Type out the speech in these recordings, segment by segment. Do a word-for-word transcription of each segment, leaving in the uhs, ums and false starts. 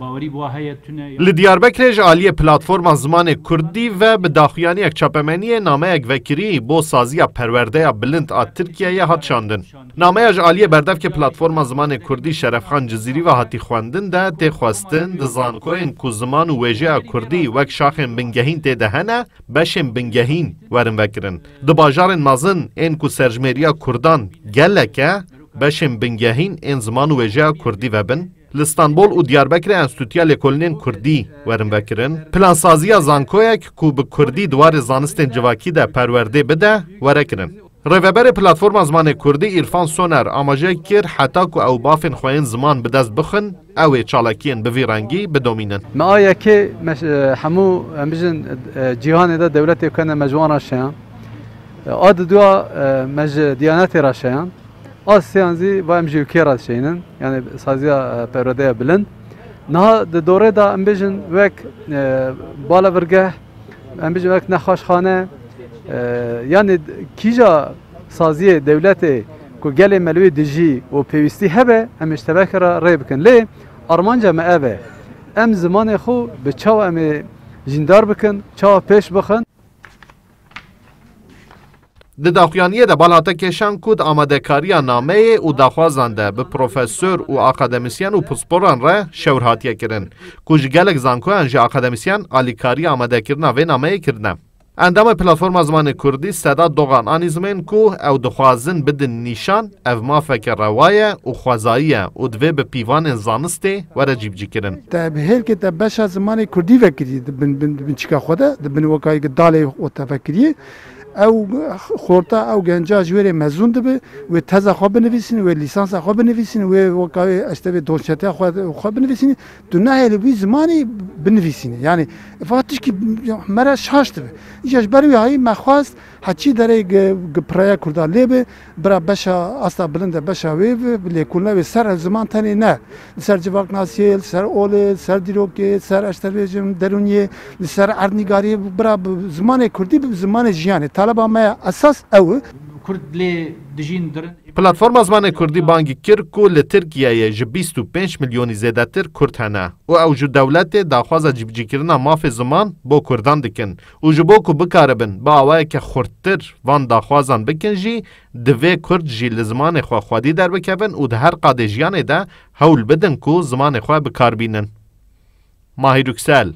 باوەری بووە هەیە تونە. Li Diyarbekirê ji aliyê Platforma Zimanê Kurdî ve bi daxuyaniyek çapemeniyê nameyek vekirî bo saziya perwerdeya bilind a Tirkiyeyê hat şandin. Nameya ji aliyê berdevkê Platforma Zimanê Kurdî Şerefxan Cizîrî ve hatî xwendin de tê xwestin di zankoyên ku ziman û wêjeya Kurdî wek şaxên bingehîn tê de hene, beşên bingehîn werin vekirin. Di bajarên mezin ên ku serjimêriya Kurdan gelek e, beşên bingehîn ên ziman û wêjeya Kurdî vebin. Li Stenbol û Diyarbekirê enstîtuya lêkolînên Kurdî werin vekirin. Plansaziya zankoyek ku bi Kurdî di warê zanistên civakî de perwerdê bide, were kirin. Rêveberê Platforma Zimanê Kurdî Îrfan Soner amaje kir, heta ku ew bafên xwe yên ziman bi dest bixin, ew ê çalakiyên bi vî rengî bidomînin. Me a yekê me, e, hemû, em bijin, e, cîhanê de dewletê kene me ji wan re şeyan. E, a didua, e, me ji Diyanetê re şeyan. A sêyan zî va em ji ülkeyê re dişeynin. Yani saziya, e, perwerdeya bilind. Niha di dorê de em bijin wek, e, balevirgeh, em bijin wek nexweşxane, e, yani kîja saziyê dewletê ku gelê me li wê dijî û pêwîstî hebe, em ê ji tevekê re rê bikin. Lê armanca me ev e. Em zimanê xwe bi çawa em ê jîndar bikin, çawa pêş bixin. Di daxuyaniyê de bal hate kêşan ku di amadekariya nameyê û daxwazan de bi profesor û akademisyen û pisporan re şewr hatiye kirin, ku ji gelek zankoyan jî akademisyen alîkariya amadekirina vê nameyê kirine. Endamê Platforma Zimanê Kurdî Sedat Doğan anî zimên ku ew dixwazin bidin nîşan, ev mafeke rewa ye û xwezayî ye û divê bi pîvanên zanistê were cîbicîkirin. Te bi hêlkê te beşa zimanê kurdî vekirî di bin, bin, binçika xwe de, di bin wekayê ki dalê xwe te vekirî. Ew xorta, ew genca ji wê rê mezûn dibi, wê teza xwe binivîsîn, wê lîsansa xwe binivîsîn, wê wekayê işte wê donşetiya xwe, xwe binivîsîn. Tu nahêlî wî zimanî binivîsînî. Yani, va tişkî me re şaş dibe. Îja ji ber wî hayî me xwest heçî derê gi, gi piraya Kurda lê bi, bira beşa asta bilind e, beşa wê bi, bi lêkolîna wê ser ziman tenê ne. Li ser civaknasiyê, li ser olê, li ser dîrokê, li ser eşterbêjim, derûniyê, li ser erdnîgariyê, bira bi zimanê Kurdî bi zimanê jiyanê. Taleba me ya esas ew e. Kurd lê dijîn dirin. Platforma Zimanê Kurdî bangî kir ku li Tirkiyeyê ji bîst û pênc milyonî zêdetir Kurd hene û ew ji dewletê daxwaza cîbicîkirina mafê ziman bo Kurdan dikin û ji bo ku bikaribin bi awayeke xurttir van daxwazan bikin jî, divê Kurd jî li zimanê xwe xwedî derbikevin û di her qadê jiyanê de hewl bidin ku zimanê xwe bi kar bînin. Mahir Yüksel,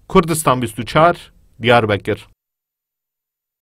Kurdistan bîst û çar, Diyarbekir.